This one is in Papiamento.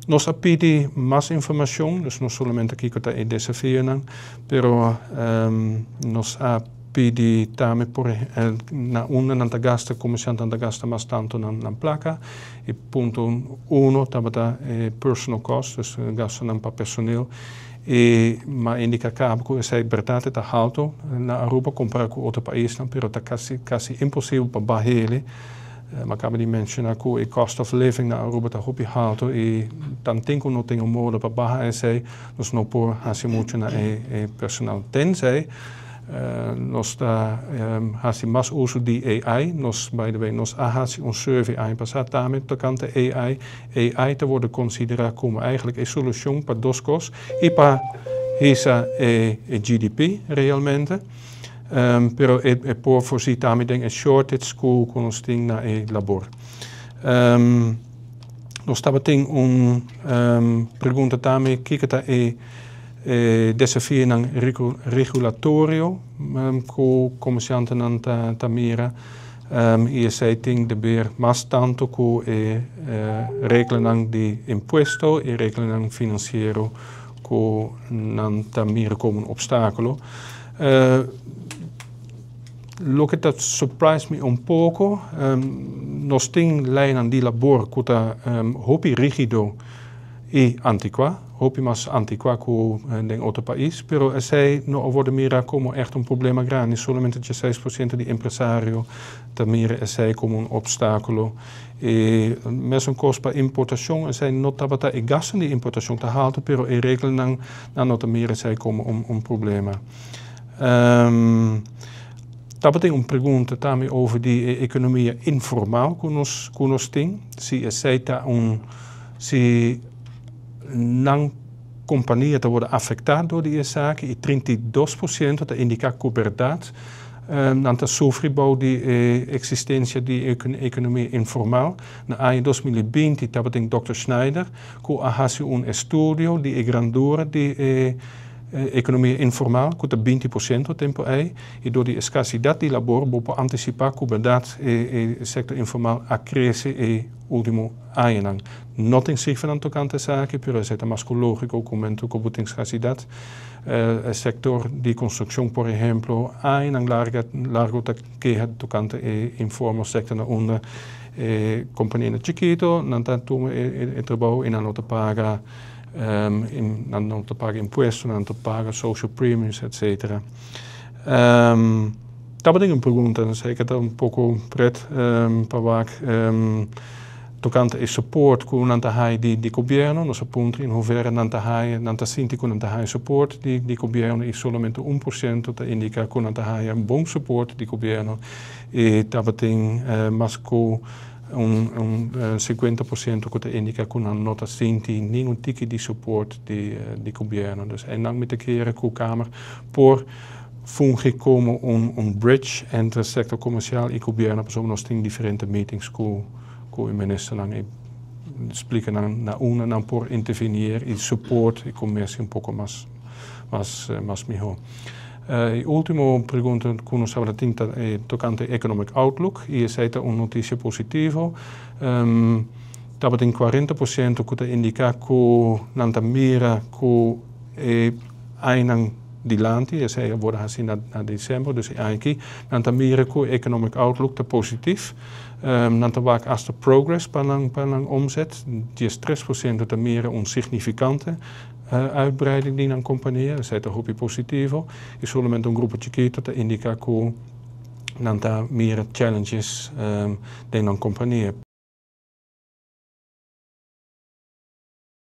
Nos a pidi mas informacion, dus no solamente kico ta e desafionan, pero nos a pidi tambe por na unda nan ta gasta, comerciantenan ta gasta mas tanto nan placa. E punto uno tabata e personal cost, dus gastonan pa personeel. Y m'a indica caba cu esey berdad ta halto na Aruba compara cu otro paisnan, pero ta casi casi imposibel pa bah'e. M'a caba di menciona cu e cost of living na Aruba ta hopi halto y tanten cu no tin un modo pa baha esey, nos no por haci mucho na e personal. Tenzij nos ta haci mas uso di AI. Nos, by the way, nos a haci un survey aña pasa tambe tocante AI. AI ta wordo considera como eigenlijk e solucion pa dos cos y pa hisa e GDP realmente. Pero e por voorzien tambe den e shortage cu nos tin na e labor. Nos tabatin un pregunta tambe kico ta e desafionan regulatorio cu comerciantenan ta mira y esey tin di ber mas tanto cu e reglanan di impuesto y reglanan financiero cu nan ta mira como un obstaculo. Loke ta surprise mi un poco, nos tin leynan di labor cu ta hopi rigido y anticua, hopi mas anticua cu den otro pais, pero esey no a wordo mira como echt un problema grandi. Solamente 16% di empresario ta mira esey como un obstaculo. Y mesun cos pa importacion, esey no tabata, e gasto di importacion ta halto, pero e reglanan nan no ta mira esey como un problema. Tabatin un pregunta tambe over di economia informal cu nos tin, si esey ta un, si nan compania ta wordo afecta door di esaki, y 32% ta indica cu berdad nan ta sufri bou di existencia di economia informal. Na aña 2020 tabatin Dr. Schneider cu a haci un estudio di e grandura di economia informal, cu ta 20% tempo ey, y door di escasidad di labor, bo por anticipa cu berdad e sector informal a crece e ultimo añanan. No tin cifranan tocante esaki, pero esey ta mas cu logico cu momento cu tin escasidad. E sector di construccion, por ehempel, añanan largo ta keha tocante e informal sector, na unda e compania chikito nan ta tuma e trabou y nan no ta paga nan no ta paga impuesto, nan no ta paga social premiums, etc. Tabatin un pregunta, no sei, cu ta un poco pret pa wak, tocante e support cu nan ta haya di gobierno. Nos a puntra in hoeverre nan ta haya, nan ta sinti cu nan ta haya support di gobierno, y solamente 1% ta indica cu nan ta haya bon support di gobierno, y tabatin mas cu un 50% cu ta indica cu nan no ta sinti ningun tiki di support di gobierno. Dus en dan mi ta kere cu Kamer por fungi como un bridge entre sector comercial y gobierno, pasobra nos tin diferente meetings cu e ministernan y splica nan na unda nan por interveni y support e comercio un poco mas miho. E ultimo pregunta cu nos tabatin ta tocante economic outlook, y esey ta un noticia positivo. Tabatin 40% cu ta indica cu nan ta mira cu e aña dilanti, esey a wordo haci na december, dus aki, nan ta mira cu economic outlook ta positivo. Nan ta wak hasta progress pa nan omzet. 13% ta mira un significante uitbreiding di nan compania, esey ta hopi positivo. Y solamente un grupo chikito ta indica cu nan ta mira challenges den nan compania.